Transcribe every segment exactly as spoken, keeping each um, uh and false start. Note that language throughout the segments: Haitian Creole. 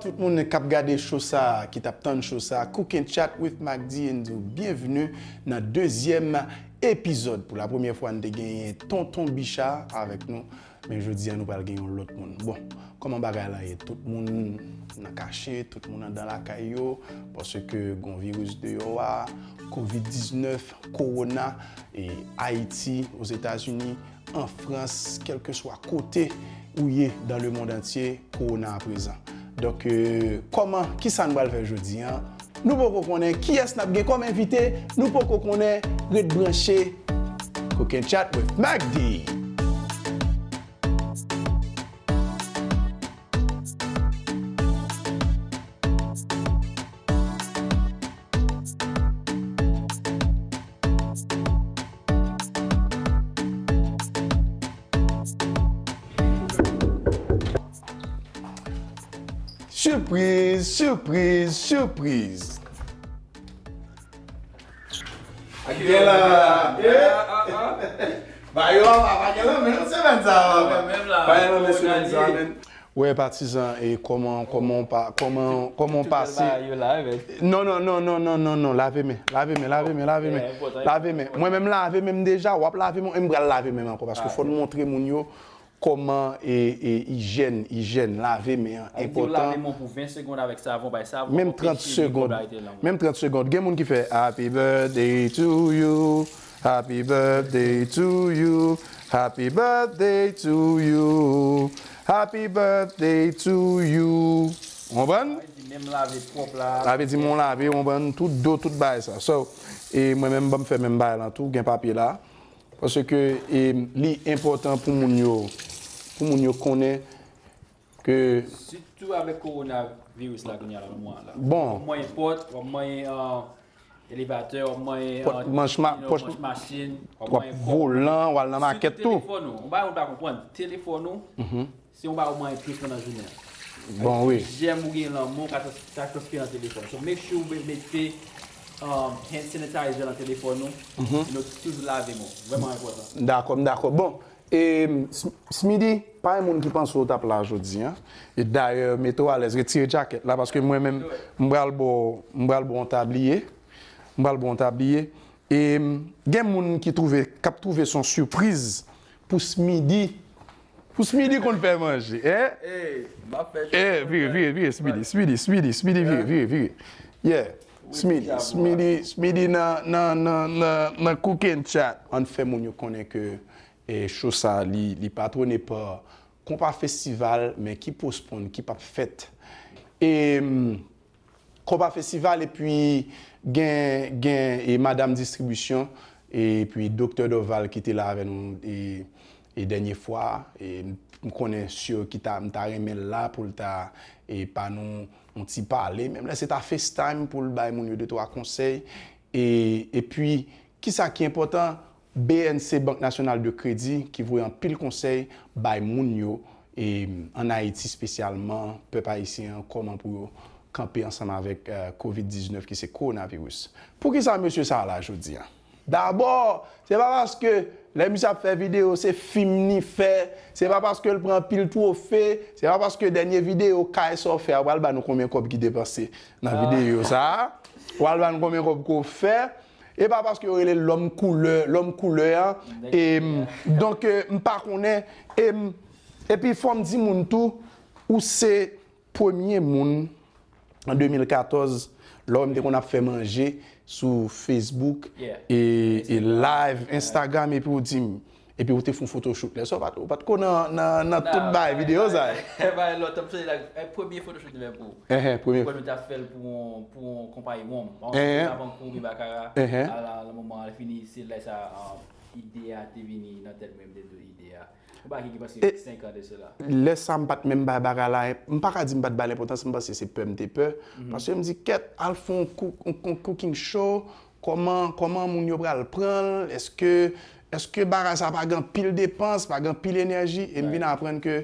Tout moun k ap gade show sa a, ki t ap tann show sa a, Cook and Chat with Mac D, n di w byenvni nan dezyèm epizòd. Pou la premyè fwa, n te genyen Tonton Bicha avèk nou, men jodi a, nou pral gen yon lòt moun. Bon, kòman bagay la ye? Tout moun nan kache, tout moun anndan lakay yo, paske gon viris deyò a, kovid diznèf, kowona, e Ayiti, Ozetazini, an Frans, kèlkeswa kote ou ye dans le monde entier, kowona a prezan. Donk, euh, kòman, kisa n pral fè jodi a? Nou poko konnen kiyès n ap gen kòm envite, nou poko konnen, ret branche. Cook and Chat with Mac D. Sipriz, sipriz, sipriz. Ak gen la. Ba yo anba, pa gen lanmen nan semèn sa a. Pa gen lanmen semèn sa a, men. Wè, patizan, e kòman, kòman w pa, kòman, kòman w pase? Non, non, non, non, non, non, non, lave men, lave men, lave men, lave men, lave men. Mwen menm lave men m deja, w ap lave men, e m pral lave men m ankò, paske fò n montre moun yo kòman, e, e, ijèn, ijèn, lave men an enpòtan. Lave men w pou ven segonn avèk savon, bay savon, menm trant segonn. Menm trant segonn. Gen moun ki fè, "Happy birthday to you, happy birthday to you, happy birthday to you, happy birthday to you." Ou konprann? Sa vle di menm lave pwòp la. Sa vle di men w lave, ou konprann, tout do, tout bagay sa. So, e mwen menm, ban m fè menm bagay la tou, gen papye la. Paske, e, li enpòtan pou moun yo, pou moun yo konnen ke sitou avèk kowonaviris la kounye a la, nan mwa la. Bon. W ap manyen pòt, w ap manyen, ah, elevatè, w ap manyen, pòt, ah, manch ma-, you know, pòch, manch machin, w ap manyen kòb, volan, w al nan makèt tou. Telefòn ou. Yon bagay moun pa konprann. Telefòn ou, se yon bagay ou manyen plis pandan jounen an. Bon, wi. Jèm ou gen nan men w ka trans-, ka transfere nan telefòn. So, make sure ou mete, um, hand sanitizer nan telefòn ou. You know, toujou lave men w. Vrèman enpòtan. Dakò, m dakò. Bon, e, S-, Smidy, pa gen moun ki panse w t ap la jodi a. E dayè, mete w alèz, retire djakèt la, paske mwen menm, m pral ba w, m pral ba w yon tabliye. M pral ba w yon tabliye. E, m, gen moun ki twouve, k ap twouve se yon sipriz pou Smidy. Pou Smidy konn fè manje, en? Ey, m ap fè. Eh, vire, vire, vire, Smidy, Smidy, Smidy, Smidy, vire, vire, vire. Yeah. Smidy, Smidy, Smidy nan, nan, nan, nan, nan Cook and Chat. Ann fè moun yo konnen ke, eh, show sa, li, li patwone pa Konpa Festival, men ki postpone, ki p ap fèt. E, mm, Konpa Festival, epi gen, gen, e, Madam Distribisyon, epi Doktè Dorval ki te la avè nou, e, e dènye fwa, e m konnen sir ki ta, m ta renmen l la pou l ta, e, ba nou yon ti pale, menm lè se ta FaceTime pou l bay moun yo de twa konsèy, e, epi, kisa ki enpòtan, B N C, Bank Nasyonal de Kredi, ki voye anpil konsèy bay moun yo, e, ann Ayiti espesyalman, pèp ayisyen an, kòman pou yo kanpe ansanm avèk, eh, kovid diznèf ki se kowonaviris. Poukisa mesye sa a la jodi a? Dabò, se pa paske lè misye ap fè videyo, se fim li fè, se pa paske l pran anpil twofe, se pa paske dènye videyo kay sa w fè a, w pral ba nou konbyen kòb ki depanse nan videyo sa a, w pral ba nou konbyen kòb ke w fè, e pa paske yo rele l lòm koulè, lòm koulè a, e, m, donk, eh, m pa konnen, e, m, epi fò m di moun tou, ou se premye moun, an de mil katòz, lè w wè m te konn ap fè manje sou Facebook e, e live Instagram, epi w di m, epi w te fè yon photoshoot. Lè sa w pa t, ou pa t ko nan, nan, nan tout bay videyo sa. Bay lòt, m sonje la, eh, premye photoshoot li menm pou ou. Enhen, premye. Mwen nou t ap fè l pou yon, pou yon konpayi wonm. Yon avan kou oubyen bakara, ala, nan moman an, fini, se lè sa, ah, ide a te vini nan tèt mwen, m te di w ide a. Yon bagay ki gen prèske senk an de sela. Lè sa, m pa t menm bay bagay la, m pa ka di m pa t ba l enpòtans, m panse se pè m te pè. Paske m di, kèt, al fè yon coo-, yon, yon cooking show, kòman, kòman moun yo pral pran l, èske, èske bagay sa pa gen anpil depans, pa gen anpil enèji, e m vin aprann ke,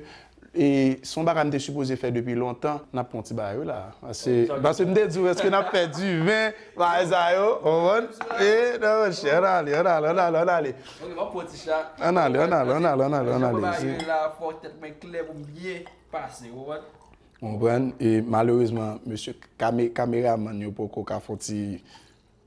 e, se yon bagay m te sipoze fè depi lontan, n ap pran yon ti bagay wi la. Paske, paske m te di w, èske n ap fè diven, bagay sa yo, w konprann? E, non, monchè, ann ale, ann ale, ann ale, ann ale. Ok, m ap pran ti chat. Ann ale, ann ale, ann ale, ann ale, ann ale. Jan bagay yo ye la, fò tèt mwen klè pou m byen pase, w konprann? Ou konprann? E malerezman, mesye kame-, kameramann yo poko ka fè yon ti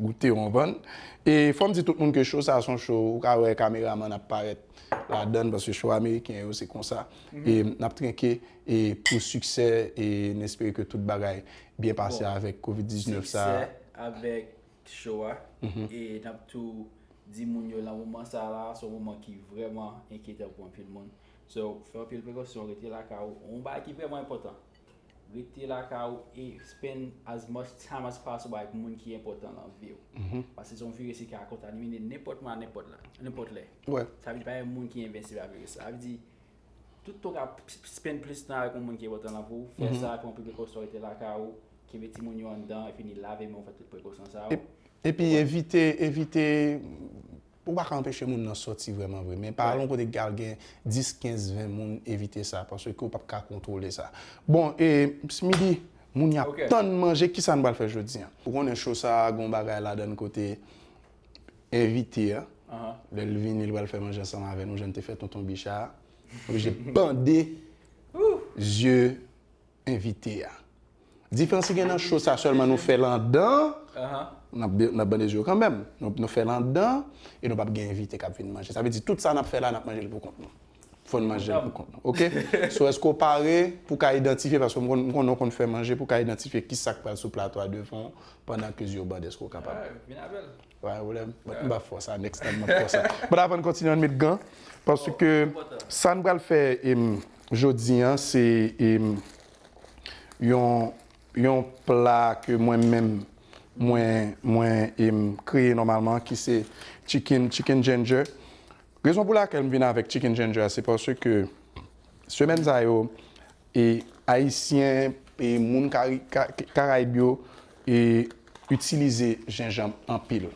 goute, ou konprann? E fò m di tout moun ke show sa a se yon show, ou ka wè kameramann ap parèt ladan l, paske show ameriken yo se konsa. E n ap trenke e pou siksè, e n espere ke tout bagay byen pase avèk kovid diznèf sa a. Siksè avèk show a. E n ap tou di moun yo, nan moman sa a la, se yon moman ki vrèman enkyetan pou anpil moun. So, fè anpil prekosyon, rete lakay ou. Yon bagay ki vrèman enpòtan. Rete lakay ou e spend as much time as possible avèk moun ki enpòtan nan vi w. Paske se yon viris ki ka kontamine nenpòt moun a nenpòt la, nenpòt lè. Sa vle di pa gen moun ki envensib a viris la. Sa vle di, tout tan w ka p-, p-, spend plis tan avèk yon moun ki enpòtan nan vi w, fè sa, pran anpil prekosyon, rete lakay ou, kenbe timoun yo anndan, epi ni lave men w, fè tout prekosyon sa yo. Epi evite, evite, ou pa ka anpeche moun nan sòti vrèman vre, men pa al yon kote k al gen dis, kenz, ven moun, evite sa, paske ou p ap ka kontwole sa. Bon, e Smidi, moun y ap tann manje, kisa n pral fè jodi a? Ou konnen show sa a gon bagay ladan l kote envite a, lè l vini, l pral fè manje ansanm avè nou, jan n te fè Tonton Bicha a. Oblije bande zye envite a. Diferans ki gen nan show sa sèlman nou fè l anndan, n ap, n ap bande zye yo kanmenm. Nou, nou fè l anndan e nou p ap gen envite k ap vin manje. Sa vle di tout sa n ap fè la, n ap manje l pou kont nou. Fò n manje l pou kont nou. Oke? So, èske w pare pou w ka idantifye, paske m konn, m konnen w konn fè manje, pou w ka idantifye kisa k pral sou plato a devan w pandan ke zye w bande, èske w kapab? Wè, wè, wè, m p ap fè w sa, next time m ap fè w sa. But avan n kontinye, ann met gan, paske sa n pral fè, em, jodi a, se, em, yon, yon pla ke mwen menm, mwen, mwen, em, kreye nòmalman, ki se chicken, chicken ginger. Rezon pou lakèl m vin avèk chicken ginger a, se paske semèn sa yo, e Ayisyen, e moun Kari-, Ka-, Karayib yo, e itilize jenjanm anpil.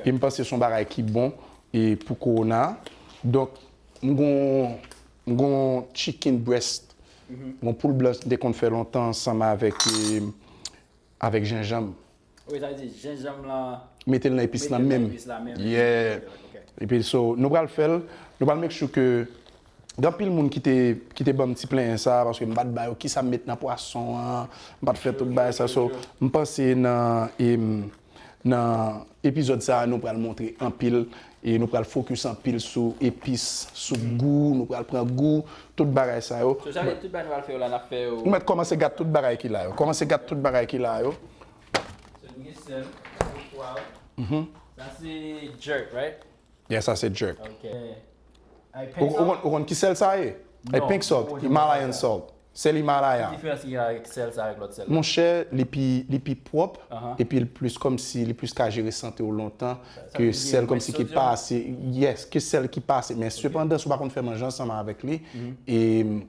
E m panse se yon bagay ki bon, e pou kowona. Donk, m gon, m gon chicken breast, gon poul blanch m te konn fè lontan ansanm avèk, e, avèk jenjanm. Wi, sa vle di jenjanm lan. Mete l nan epis lan menm. Mete l nan epis la menm. Yeah. Ok. Epi, so, nou pral fè l, nou pral make sure ke gen anpil moun ki te, ki te ban m ti plenyen sa, paske m pa t ba yo kisa m met nan pwason an, m pa t fè tout bagay sa. So, m panse nan, em, nan epizòd sa a, nou pral montre anpil, e nou pral focus anpil sou epis, sou gou, nou pral pran gou, tout bagay sa yo. So, sa vle di tout bagay nou pral fè yo la, n ap fè yo. Nou mèt kòmanse gad tout bagay ki la yo. Kòmanse gad tout bagay ki la yo. So, nou gen sèl, nou gen pwav. Sa se jerk, right? Yeah, sa se jerk. Ok. Ay, ou, pink ou salt? Konn, ou konn ki sèl sa ye? Ay, non, pink salt, Himalayan salt. Sèl Himalaya. Ki diferans ki gen avèk sèl sa avèk lòt sèl la? Monchè, li pi, li pi pwòp, epi li plis kòmsi, li plis ka jere sante w lontan ke sèl kòmsi ki pase, yes, ke sèl ki pase. Men sepandan, si w pa konn fè manje ansanm avèk li, e,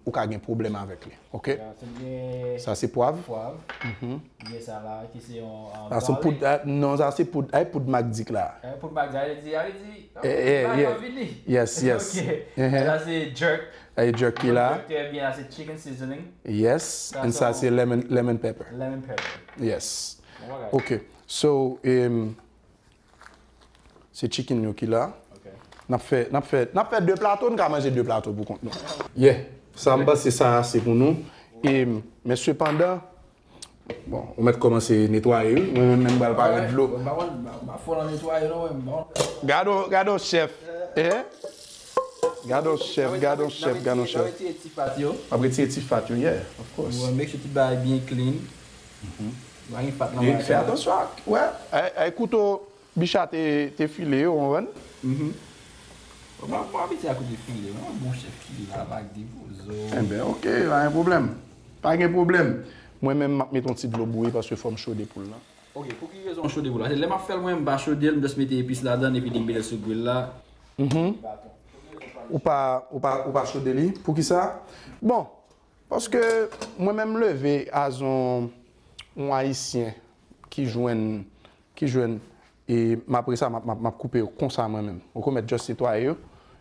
ou ka gen pwoblèm avèk li. Ok. Sa se pwav. Pwav. Gen sa la, ki se yon, ah, sa se poud, ah, non, sa se poud, ay, poud magdik la. Eh, poud magdik, ale di, ale di. Eh, eh, yeah. Yes, yes. Ok. Sa se jerk. Ay, jerk ki la. Jerk trè byen, la se chicken seasoning. Yes, and sa se lemon, lemon pepper. Lemon pepper. Yes. Bon bagay. Ok. So, em, se chicken yo ki la. Ok. N ap fè, n ap fè, n ap fè de plato, n ka manje de plato pou kont nou. Yeah. Sa m panse sa ase pou nou. E, men sepandan, bon, ou mèt kòmanse netwaye, wi. Mwen menm, menm pral pare dlo. Mwen pa konn, m pa, m pa fò nan netwaye non, mwen, m pa konn. Gade yon, gade yon chèf. Eh? Gade yon chèf, gade yon chèf, gade yon chèf. N ap retire ti fat yo. N ap retire ti fat yo, yeah, of course. Mwen make sure tout bagay byen clean. Pa gen fat nan bagay sa. Fè atansyon ak, wè, ay, ay kouto Bicha te, te file yo, ou konprann? Mwen pa, mwen pa abitye ak kote file, non, bon chèf ki la, pa ak devozo. Enben, ok, pa gen pwoblèm. Pa gen pwoblèm. Mwen menm, m ap met yon ti dlo bouyi paske fò m chode poul lan. Ok, pou ki rezon w chode poul la? Se lè m ap fè l, mwen, m pa chode l, m just mete epis ladan l epi li mete l sou grill la. Ou pa, ou pa, ou pa chode li? Poukisa? Bon, paske mwen menm leve as on, on Ayisyen ki jwenn, ki jwenn, e m apre sa, m ap, m ap, m ap koupe yo konsa mwen menm. Ou konn mèt just netwaye yo,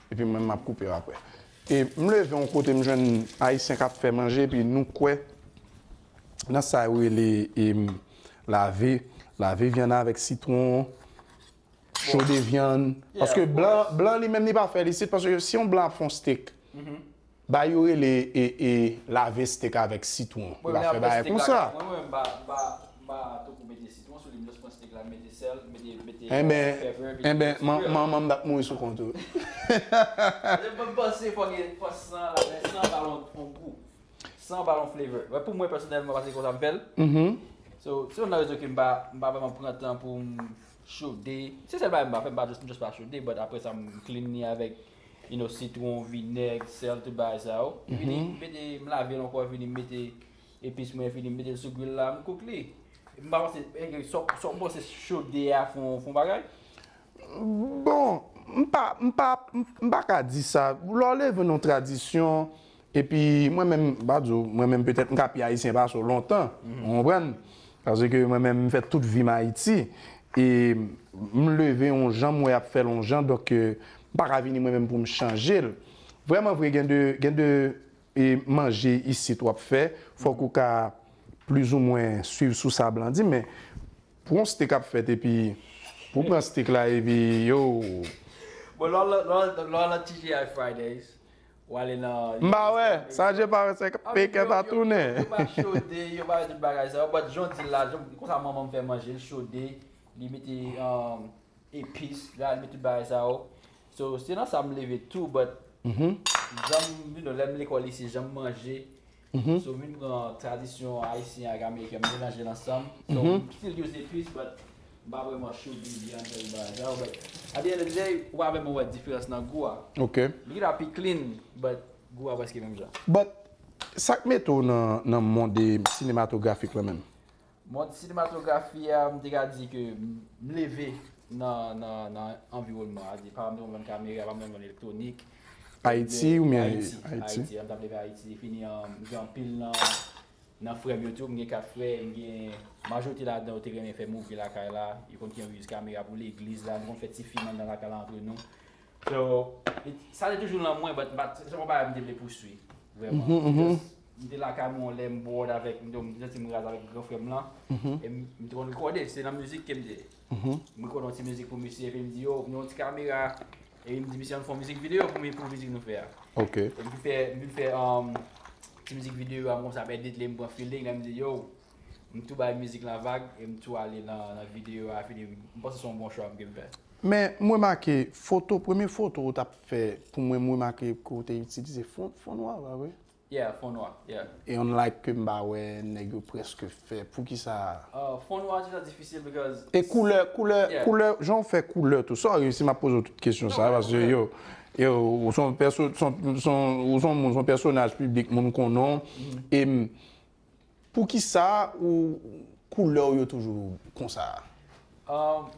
epi mwen menm m ap koupe yo apre. E m leve yon kote, m jwenn Ayisyen k ap fè manje, epi nou kwè nan sa yo rele, e, lave, lave vyann avèk sitwon, chode vyann. Paske blan, blan li menm li pa fè l isit, paske si yon blan ap fè yon steak, Ba yo rele e, e lave steak avèk sitwon. Yo ka fè bagay konsa. Mwen menm, m pa, m pa, m pa tankou mete sitwon sou li, m just pran steak la, m mete sèl, m mete, mete pepper, m mete sitwon. Enben, manman m t ap mouri sou kont ou. Mwen panse fò gen, fò san la, men san ba l yon gou. San ba l yon flavor. Wè, pou mwen pèsonèlman, paske konsa m fè l. So, se youn nan rezon ke m pa, m pa vrèman pran tan pou m chode. Se sèl bagay m pa fè, m pa just, m just pa chode, but apre sa, m clean li avèk, you know, sitwon, vinèg, sèl, tout bagay sa yo. Epi m mete, m lave l ankò, epi m mete epis mwen, epi m mete l sou grill la, m cook li. M pa panse, sa w panse chode a fè yon, fè yon bagay? Bon, m pa, m pa, m pa ka di sa. Lè w leve nan yon tradisyon, epi mwen menm, m pa di w, mwen menm petèt m ka pi ayisyen pase w lontan, ou konprann? Paske mwen menm, m fèt tout vi m Ayiti, e m leve yon jan, m wè y ap fè l yon jan, donk, euh, m pa ka vini mwen menm pou m chanje l. Vrèman vre, gen de, gen de, e manje isit w ap fè, fòk ou ka plizoumwen swiv sou sa Blandy, men pou yon steak ap fèt epi pou w pran steak la epi yo. Bon, lè w al nan, lè w al nan, lè w al nan T G I Fridays, w ale nan. M pa wè, sa je pa wè, se pekè pa tounen. Yo pa chode, yo pa wè tout bagay sa yo, but jan w di l la, jan, konsa manman m fè manje, l chode, li mete, um, epis, la, l met tout bagay sa yo. So, se nan sa m leve tou, but jan m, you know, lè m lekòl isi, jan m manje. So, m vin pran tradisyon ayisyen ak ameriken, m melanje l ansanm. So, m still use epis, but m pa vrèman chode vyann, fè bagay sa yo, but at the end of the day, ou pa vrèman wè diferans nan gou a. Ok. Li la pi clean, but gou a prèske menm jan. But, sa k mete w nan, nan mond sinematografik la menm? Mond sinematografi a, m te ka di ke m leve nan, nan, nan anviwònman an. Di, paran m te konn vann kamera, paran m te konn vann elektwonik. Ayiti oubyen Ayiti? Ayiti. Ayiti, m t ap leve Ayiti. Fini, um, m gen anpil nan, nan frè m yo tou. M gen kat frè, m gen majorite ladan yo te renmen fè movie lakay la. Yo konn ki jan use kamera pou legliz la. Nou konn fè ti fim anndan lakay la antre nou. So, it, sa te toujou nan mwen, but m pa t, se pa yon bagay m te vle pouswiv, vrèman. Just, m te lakay mwen, lè m bored avèk, m te, m te santi m raz avèk gran frè m lan. E m, m te konn rekòde, se nan mizik ke m te. M rekòde yon ti mizik pou misye, epi m di, yo, m gen yon ti kamera. Epi m di misye, ann fè yon mizik videyo pou m, pou mizik nou fè a. Ok. Epi m fè, m fè, um, ti mizik videyo a, m konsa ap edit li, m pran feeling, lè m di, yo, m tou bay mizik lan vag, e m tou ale nan, nan videyo a, fini, m panse se yon bon chwa m ke m fè. Men, m remake, foto, premye foto ou t ap fè, pou mwen, m remake ke ou te itilize fon, fon nwa, pa vre? Yeah, fon nwa, yeah. E yon like ke m pa wè nèg yo prèske fè. Poukisa? Uh, fon nwa toujou difisil because. E koulè, koulè, yeah, koulè, jan w fè koulè tou. Sorry si m ap poze w tout kesyon sa, paske yo, yo, ou se yon pèso-, se yon, se yon, ou se yon moun, se yon pèsonaj piblik, moun konnen w. E m, Poukisa ou koulè w yo toujou konsa? Um,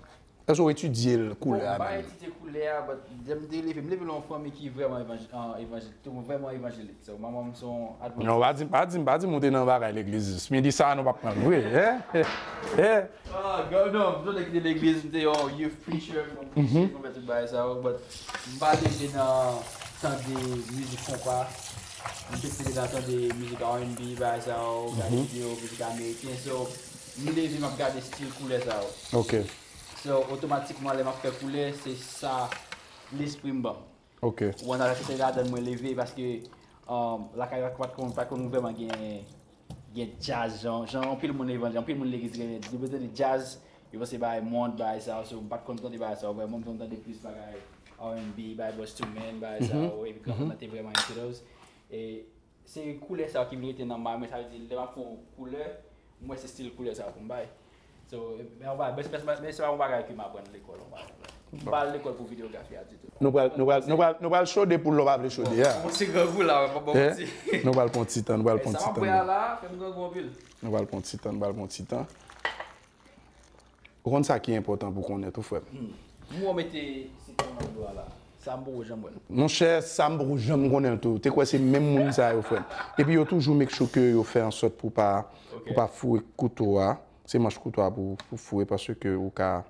Èske w etidye l, koulè a menm? Bon, m pa etidye koulè a, but lè m te leve, m leve nan yon fanmi ki vrèman evanj-, an, evanjelik, tou vrèman evanjelik. So, manman m se yon advantist. Non, pa di, pa di, pa di m ou te nan bagay legliz. Si m di sa, nou p ap pran l vre, hein? Hein? Ah, God, non, m te ki te legliz, m te yon youth preacher, m te preach, m fè tout bagay sa yo, but m pa leve nan tande mizik konpa. M te plede nan tande mizik R and B, bagay sa yo, gade videyo mizik ameriken. So, m leve, m ap gade stil koulè sa yo. Ok. So, otomatikman, lè m ap fè koulè, se sa lespri m ban m. Ok. Ou konprann, se ladan mwen leve, paske, um, lakay la pa t konn, pa t konn vrèman gen, gen djaz, jan, jan anpil moun evanjel, anpil moun legliz renmen, yo tande djaz, yo panse bagay mond, bagay sa yo, so, m pa t konn tande bagay sa yo, vrèman, m konn tande plis bagay R and B, bagay Boyz Two Men, bagay sa yo, epi granmoun nan te vrèman into those. E se koulè sa yo ki vin rete nan may mwen, sa vle di, lè m ap fè yon koulè, m wè se stil koulè sa yo pou m bay. So, men, men, men se pa yon bagay ke m aprann lekòl, yon bagay. M pa al lekòl pou videyografi a ditou. Nou pral, nou pral, nou pral, nou pral chode pou lè w pa vle chode a. Bon, bon, se grangou la, mwen pa bon manti. Nou pral pran ti tan, nou pral pran ti tan. Sa m ap bwè a la, fè m grangou anpil. Nou pral pran ti tan, nou pral pran ti tan. Ou konn sa ki enpòtan pou konnen tou, frè m. Hmm. M wè w mete sitwon nan dlo a la. Sa m poko janm wè l. Monchè, sa m poko janm konnen l tou. Te kwè se menm moun sa yo, frè m. Epi yo toujou make sure ke yo fè an sòt pou pa, pou pa foure kouto a. Se manch kouto a pou, pou foure paske ou ka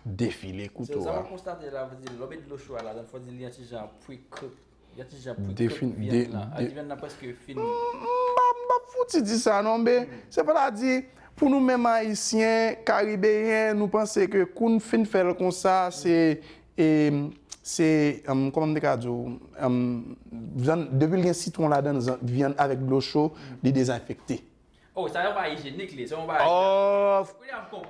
defile kouto a. Sa m konstaten la, vle di, lè w met dlo cho a ladan l, fò di li yon ti jan pre-cook. Yon ti jan pre-cook vyann lan. Vyann lan prèske fin. M pa, m pa fouti di sa non, men se vle di, pou nou menm Ayisyen, Karibeyen, nou panse ke kou n fin fè l konsa, se, e, se, um, kòman m te ka di w, um, vyann, depi l gen sitwon ladan l, vyann avèk dlo cho, li dezenfekte. Oh, sa yon bagay ijyenik li, se yon bagay. Of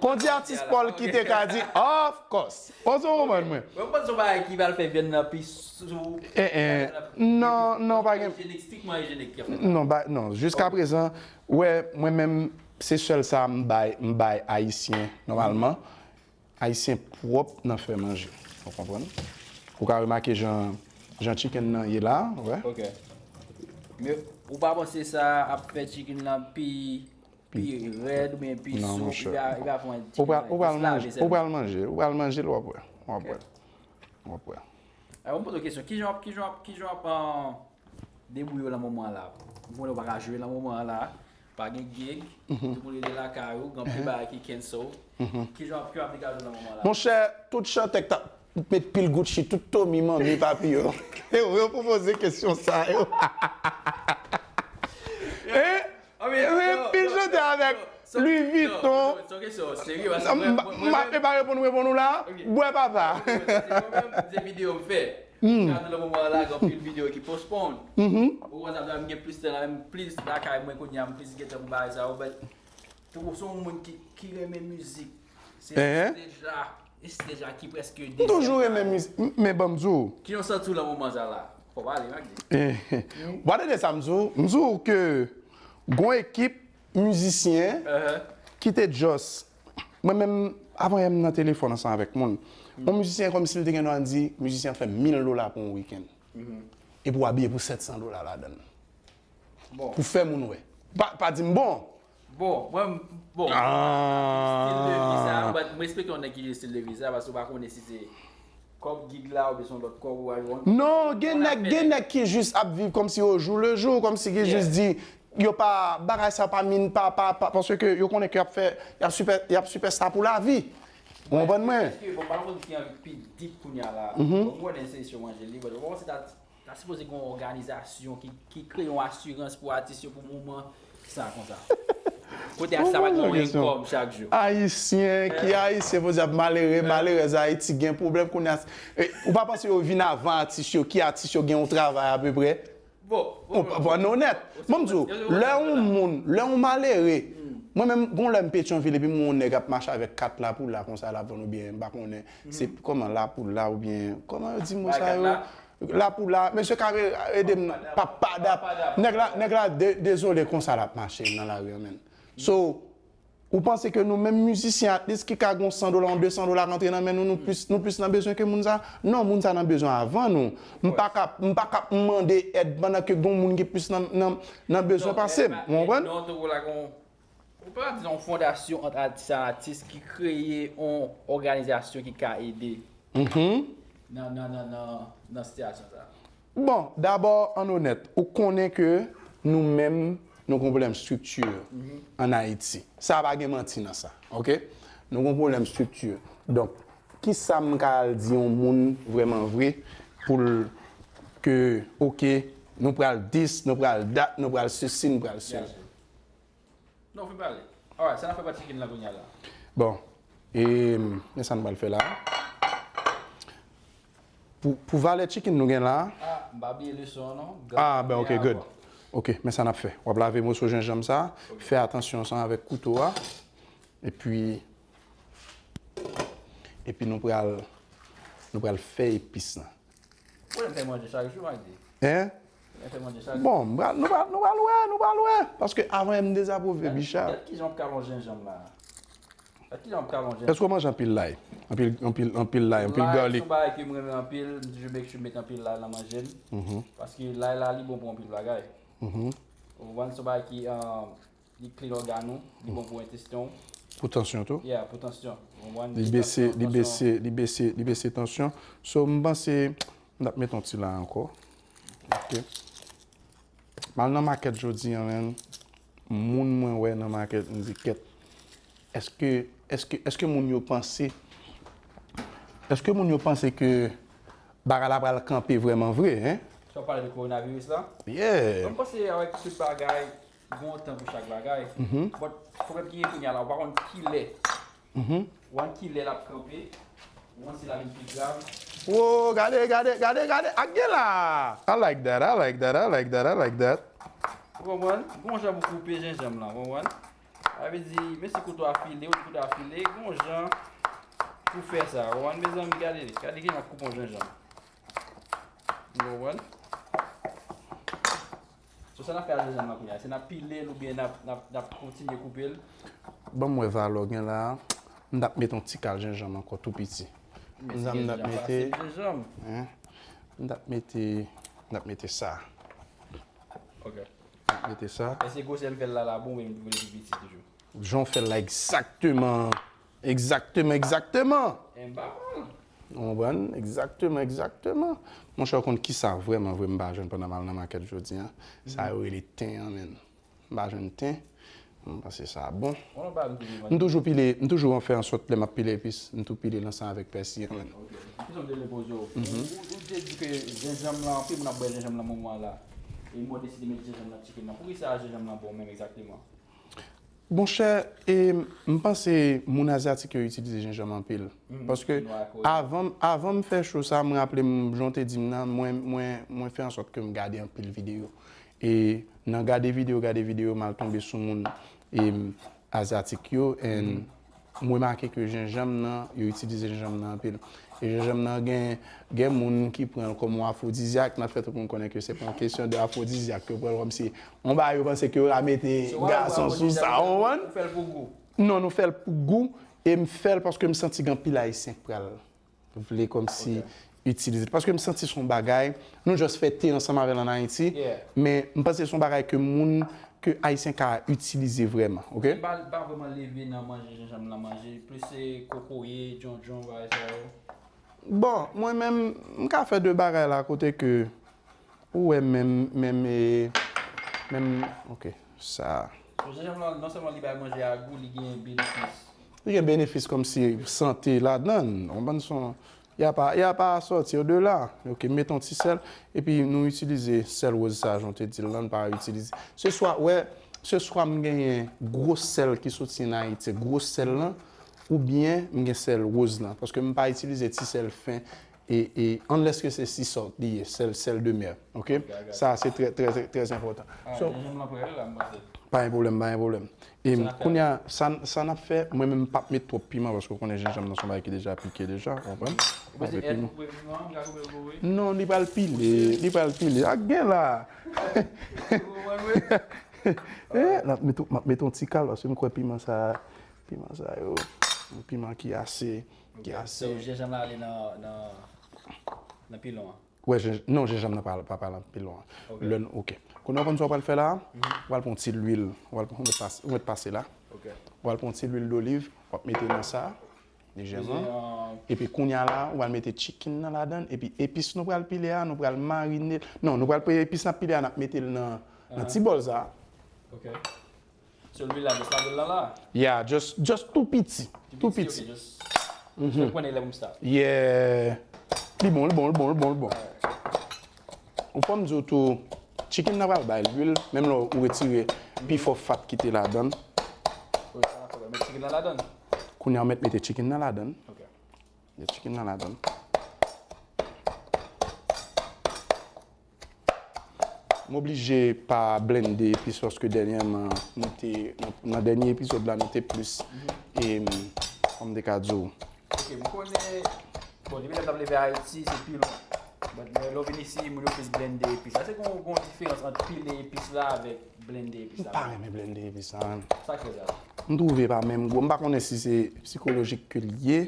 Kon di atis Paul ki te ka di, of course. Ou se konprann mwen? Mwen panse yon bagay ki pral fè vyann nan pi sou. Eh eh. Non, non, pa gen. Ijyenik, strikman ijyenik ki ap fèt. Non, ba, non, jiska prezan, wè, mwen menm, se sèl sa m bay, m bay Ayisyen, nòmalman. Ayisyen pwòp nan fè manje. Ou konprann? Ou ka remake jan, jan chicken nan ye la, wè. Ok. Men ou pa panse sa ap fè chicken nan pi, pi rèd oubyen pi sou, li va, li va fè yon chicken nan, jis lave sèlman. Ou pral manje, ou pral manje, ou pral manje l, w ap wè. W ap wè. W ap wè. Alò, m poze w kesyon, kijan w ap, kijan w ap, kijan w ap, an, debouye w nan moman an la. Ou konnen w pa ka jwe nan moman an la. Pa gen gig. Tout moun rete lakay ou. Gen anpil bagay ki cancel. Kijan w ap, kijan w ap degaje w nan moman an la? Monchè, tout chantè k t ap met pil Gucci, tout Tommy, Manmi, Papi yo. Yo, yo pou poze kesyon sa yo. Hein? Men pil chantè avèk Louis Vuitton. M pa reponn, reponn ou la. Bwè papa. Se videyo m fè. Gade nan moman la, gen anpil videyo ki postpone. Ou konn sa m gen plis tan la, menm plis lakay mwen kounye a, m plis gen tan pou bagay sa yo, but tankou se yon moun ki, ki renmen mizik. Se deja, se deja ki prèske dezyèm. M toujou renmen mizik, men ban m di w. Kijan w santi w nan moman sa la? Fò w pale, Magde. W pa tande sa m di w? M di w ke gon ekip mizisyen ki te just. Mwen menm, avan yè m nan telefòn ansanm avèk moun. Yon mizisyen kòmsi l te gen dwa di, mizisyen an fè mil dola pou yon wikenn. Epi w abiye pou sèt san dola ladan l. Pou fè moun wè. Pa, pa di m bon. Bon, mwen, bon. Stil de vi sa, but m respekte yon nèg ki gen stil de vi sa, paske w pa konnen si se kòb gig la oubyen se yon lòt kòb ou al jwenn. Non, gen nèg, gen nèg ki jis ap viv kòmsi au jour le jour, kòmsi ki jis di, yo pa, bagay sa pa min, pa, pa, pa, paske yo konnen ke y ap fè, y ap sipè, y ap sipèsta pou lavi. Ou konprann mwen? Èske, bon, pa nan moun ki anvi pi deep kounye a la. Bon, m konnen se sou manje li, but ou pa panse ta, ta sipoze gen yon òganizasyon ki, ki kreye yon asirans pou atis yo pou moman sa konsa. Kote atis la pa gen yon income chak jou. Ayisyen, ki Ayisyen poze ap malere, malerèz Ayiti gen pwoblèm kounye a. Ou pa panse yo vin avan atis yo, ki atis yo gen yon travay apeprè? Bon, bon, bon, nou onèt. Ban m di w, lè yon moun, lè yon malere, mwen menm, gon lè m Petyonvil epi m wè yon nèg ap mache avèk kat lapoula konsa l ap vann oubyen m pa konnen se kòman lapoula oubyen kòman yo di mo sa yo? Lapoula, mesye ka ede m nan, papadap. Nèg la, nèg la de, dezole konsa l ap mache nan lari an menm. So, Ou panse ke nou menm mizisyen, at least ki ka gon san dola, yon de san dola rantre nan men nou, nou plis, nou plis nan bezwen ke moun sa? Non, moun sa nan bezwen avan nou. M pa ka, m pa ka mande èd pandan ke gon moun ki plis nan, nan, nan bezwen pase m. Ou konprann? Non, tankou la gon, ou pa di yon fondasyon ant atis a atis ki kreye yon òganizasyon ki ka ede nan, nan, nan, nan, nan sitiyasyon sa. Bon, dabò, ann onèt, ou konnen ke nou menm, nou gon pwoblèm estrikti ann Ayiti. Sa pa gen manti nan sa, oke? Nou gon pwoblèm estrikti. Donk, kisa m ka al di yon moun vrèman vre pou l ke, oke, nou pral dis, nou pral dat, nou pral sesi, nou pral sela? Non, fin pale. Alright, sa n ap fè pa chicken nan kounye a la? Bon, e, men sa n pral fè la. Pou, pou valè chicken nou gen la. Ah, m pa bliye leson an non. Ah, ben, ok, good. Ok, men sa n ap fè. W ap lave moso jenjanm sa. Fè atansyon ansanm avèk kouto a. Epi, epi nou pral, nou pral fè epis lan. Ou renmen fè manje chak jou, Magde? Hein? Ou renmen fè manje chak jou? Bon, nou pral, nou pral, nou pral wè, nou pral wè. Paske avan yè m dezapwouve, Bicha. Gad kijan w ap kalonje jenjanm la. Gad kijan w ap kalonje jenjanm. Èske w manje anpil lay? Anpil, anpil, anpil lay, anpil garlic? Lay se yon bagay ke m renmen anpil. M toujou make sure m met anpil lay nan manje m. Paske lay la, li bon pou anpil bagay. Ou konprann? Se yon bagay ki, um, Li clean ògàn ou, li bon pou entesten w. Pou tansyon tou? Yeah, pou tansyon. Ou konprann? Li bese, li bese, li bese, li bese tansyon. So, m panse, m t ap met yon ti lay ankò. Ok. M al nan makèt jodi a, menn. Moun mwen wè nan makèt, m di, kèt. Èske, èske, èske moun yo panse, èske moun yo panse ke bagay la pral kanpe vrèman vre, hein? Sa w pale de kowonaviris la? Yeah. Bon, m panse avèk tout bagay, gen yon tan pou chak bagay. But pwoblèm ki gen kounye a la, ou pa konn kilè. Ou pa konn kilè l ap kanpe, ou konn si l ap vin pi grav. Wo, gade, gade, gade, gade, ak gen la. I like that, I like that, I like that, I like that. Ou konprann? Gon jan pou koupe jenjanm lan, ou konprann? Sa vle di, menm si kouto a file, ou di kouto a file, gon jan pou fè sa. Ou konprann, mezanmi, gade, gade ki jan w ap koupe yon jenjanm. Ou konprann? So, sa n ap fè ak jenjanm lan kounye a? Se n ap pile l oubyen n ap, n ap, n ap kontinye koupe l? Ban m wè valè w gen la a. M t ap mete yon ti kal jenjanm ankò tou piti. M t ap mete. M t ap mete, m t ap mete sa. Ok. M t ap mete sa. Èske gwosè m fè l la la bon oubyen m vle pi piti toujou? Jan w fè l la egzakteman. Egzakteman, egzakteman. M pa mal. Ou konprann? Egzakteman, egzakteman. Monchè, w konn kisa vrèman vre m pa jwenn pandan m al nan makèt jodi a? Sa yo rele ten an, menn. M pa jwenn ten. M panse sa bon. M toujou pile, m toujou fè ansòt lè m ap pile epis, m tou pile l ansanm avèk pèsi an, menn. Ou te di ke jenjanm lan, anpil moun ap bwè jenjanm lan moman an la. E mwen deside met jenjanm nan chicken nan. Poukisa jenjanm lan bon menm egzakteman? Monchè, e, m panse moun azyatik yo itilize jenjanm anpil. Paske avan, avan m fè show sa, m raple m, jan w te di m nan, mwen, mwen, mwen fè ansòt ke m gade anpil videyo. E nan gade videyo, gade videyo, m al tonbe sou moun e, azyatik yo, and m remake ke jenjanm nan, yo itilize jenjanm nan anpil. E jenjanm nan gen, gen moun ki pran l kòm yon afwodizyak, m ap fè tout moun konnen ke se pa yon kesyon de afwodizyak, yo pran l kòmsi yon bagay yo panse ke yo ka mete gason sou sa, ou konprann? Ou fè l pou gou? Non, nou fè l pou gou, e m fè l paske m santi gen anpil Ayisyen k pral vle kòmsi itilize l. Paske m santi se yon bagay, nou just fè te ansanm avè l ann Ayiti, men m panse se yon bagay ke moun, ke Ayisyen ka itilize vrèman, ok? M pa, pa vrèman leve nan manje jenjanm nan manje, plis se kokoye, djondjon, bagay sa yo. Bon, mwen menm, m ka fè de bagay la kote ke ou wè menm, menm, e, menm, ok, sa. Bon, jenjanm lan, non sèlman li bay manje a gou, li gen benefis. Li gen benefis kòmsi sante ladan l, ou konprann, son, y a pas, y a pas à sortir de là. Ok, mete yon ti sèl, epi nou itilize sèl woz sa, jan w te di l lan, n pa itilize. Se swa, wè, se swa m genyen gwo sèl ki soti ann Ayiti, gwo sèl lan, oubyen m gen sèl woz lan, paske m pa itilize ti sèl fen, e, e, unless ke se sea salt li ye, sèl, sèl de mè, ok? Sa, se trè, trè, trè enpòtan. So, pa gen pwoblèm, pa gen pwoblèm. E kounye a, sa, sa n ap fè, mwen menm m p ap met twòp piman, paske w konnen jenjanm nan se yon bagay ki deja pike deja, ou konprann? M pa met piman. Non, li pral pile, li pral pile. Ak gen la. Eh, n ap met, m ap met yon ti kal, paske m kwè piman sa, piman sa yo, yon piman ki ase, ki ase. So, jenjanm la ale nan, nan, nan pilon an? Wè, jen-, non, jenjanm nan pa, pa, pa pral nan pilon an. Lè n, ok. Kounye a, w konn sa w pral fè la? W pral pran yon ti lwil. W pral pran, ou mèt pase, ou mèt pase la. W pral pran yon ti lwil doliv, w ap mete nan sa, lejèman. Epi kounye a la, w pral mete chicken nan ladan l. Epi epis nou pral pile a, nou pral marine l. Non, nou pral pran epis n ap pile a, n ap mete l nan, nan ti bòl sa. So, lwil la, just lage l lan la? Yeah, just, just tou piti. Tou piti. Just fè konnen lè pou m stop. Yeah. Li bon, li bon, li bon, li bon, li bon. Ou fò m di w tou, chicken nan pral bay lwil, menm lè ou retire pifò fat ki te ladan l. Met chicken nan ladan? Kounye a, ou mèt mete chicken nan ladan l. Ok. Mete chicken nan ladan l. M oblije pa blende epis paske dènyèman, nou te, nan, nan dènye epizòd la, nou te plis, e, kòm m te ka di w. Ok, m konnen, bon, depi lè m t ap leve Ayiti, se pilon. But lè, lè w vin isi, moun yo plis blende epis la. Èske gon, gon diferans ant pile epis la avèk blende epis la? M pa renmen blende epis la, menm. Sa k fè sa? M twouve pa menm gou. M pa konnen si se sikolojik ke l ye,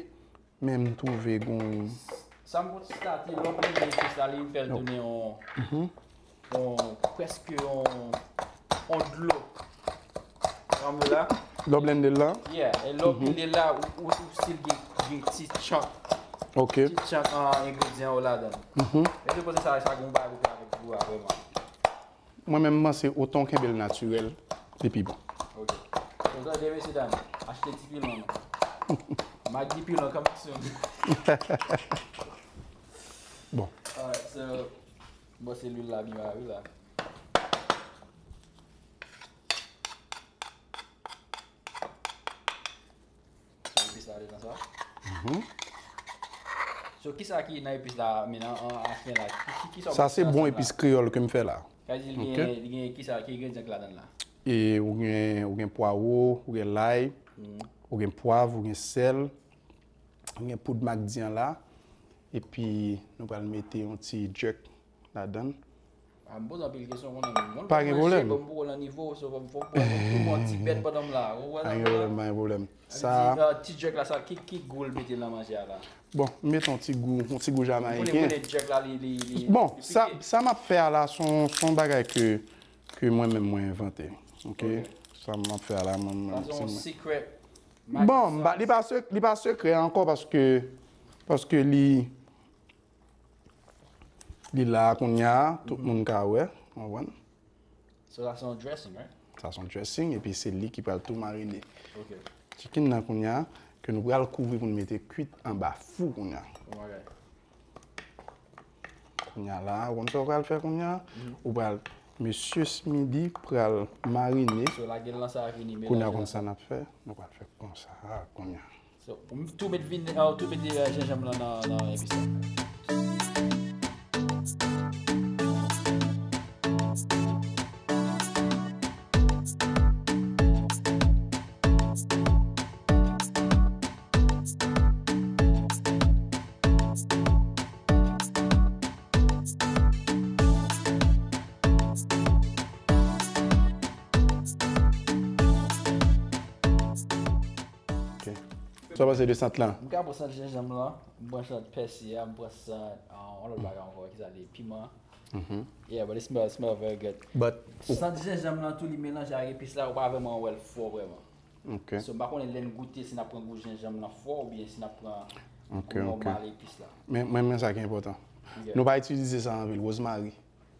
men m twouve gon. Sa m konstate, lè w blende epis la, li vin fè l tounen yon, yon, prèske yon, yon dlo. Ou konprann la? Lè w blende l la? Yeah, e lè w pile l la, ou, ou, ou still gen, gen ti chunk. Ok. Ti chunk an engredyan yo ladan l. E se poze sa, sa gen yon bagay pou fè avèk gou a, vrèman. Mwen menm, m panse otan w kenbe l natirèl, li pi bon. Ok. Donk, tande, mesye dam, achte ti pilon. Magi pilon, coming soon. Bon. Alright, so, bon, se lwil la byen la, wi la. Epis la ale nan sa. So, kisa ki nan epis la, men nan, an, a fen la? Ki, ki, kisa w Sa se bon epis kreyòl ke m fè la. Sa vle di, li Ok. gen, li gen kisa, ki engredyan ki ladan l la? E ou gen, ou gen pwawo, ou gen lay, ou gen pwav, ou gen sèl, ou gen poud makdi an la. Epi, nou pral mete yon ti jerk ladan l. Ah, m poze anpil kesyon, konnen moun Pa gen pwòp pwoblèm. Manje, bon, m poko nan nivo, so, fò m, fò m pran yon ti bèt pandan m la. Ou wè Pa sa gen la? Pwoblèm, pa gen pwoblèm. Sa vle di, uh, ti jerk la, sa, ki, ki gou l mete nan manje a la? Bon, m mete yon ti gou, yon ti gou Ou konnen, jamayiken. konnen jerk la, li, li, li, Bon, li sa, pike. sa m ap fè a la, se yon, se yon bagay ke, ke mwen menm mwen envante. Ok? Ok. Sa m ap fè a la, mwen, mwen, Sa se se yon mwen. secret Bon, m pa, li pa sek-, li pa sekrè ankò paske, paske li, li la kounye a, tout moun ka wè, ou konprann? So, sa se yon dressing, right? Sa se yon dressing, epi se li ki pral tou marine Ok. chicken nan kounye a, ke nou pral kouvri pou nou mete kwit anba fou kounye a. Bon bagay. Kounye a la, ou konn sa w pral fè kounye a? Ou pral, Mesye Smidy pral marine. So, lage l nan sa a vini Kounye a, melanje konn sa n ap fè? Nou pral fè konsa a kounye a. So, ou tou met vin, ou tou met, eh, jenjanm lan nan, nan epis la. Ok. Sa w panse de sant lan? M ka pran sant jenjanm lan, m pran sant pèsi a, m pran sant, ah, yon lòt bagay ankò, ki sa li, piman. Yeah, but it smell, smell very good. But Sant jenjanm lan tou, li melanje ak epis la, ou pa vrèman wè l fò vrèman. Ok. So, m pa konnen lè n goute si n ap pran gou jenjanm lan fò oubyen si n ap pran Ok, gou ok. nòmal epis la. Men, men, men sa ki enpòtan. Yeah. Nou pa itilize sa anpil, wozmari.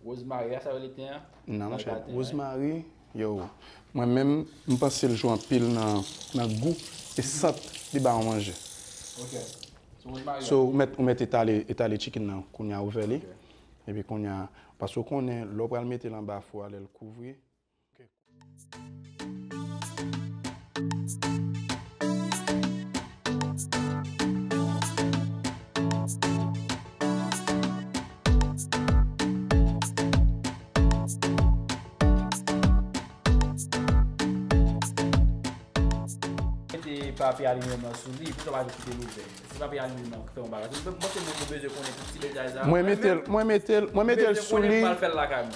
Wozmari, a sa yo rele ten an? Non, monchè, wozmari, yo, mwen menm, m panse l jwe anpil nan, nan gou e sant li ba yon manje. Ok. So, wozmari So, ou mèt, ou mèt etale, etale chicken nan, kounye a ouvè li. Ok. Epi kounye a, paske ou konnen, lè w pral mete l anba fou a, lè l kouvri, Ok. Mete papye aliminyòm nan sou li, pou sa pa jis kite l ouvè. Si papye aliminyòm nan fè yon bagay, mwen panse moun yo bezwen konnen tout ti detay sa. Mwen mete l, mwen mete l, mwen mete l sou li.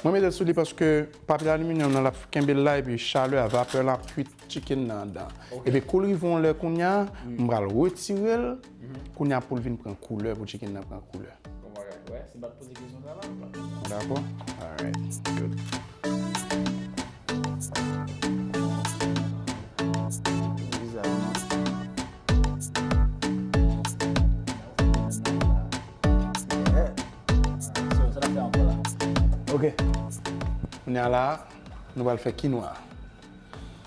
Mwen mete l sou li paske papye aliminyòm nan l ap kenbe l la epi chalè a, vapè la ap kwit chicken nan anndan. Ok. Epi kou l rive yon lè kounye a, m pral retire l, kounye a pou l vin pran koulè, pou chicken nan pran koulè. Bon bagay. Wè, si m pa t poze kesyon sa la, m pa t konn. Dakò? Alright. Good. Mezanmi. Yeah. So, sa n ap fè ankò la? Ok. Kounye a la, nou pral fè kinwa.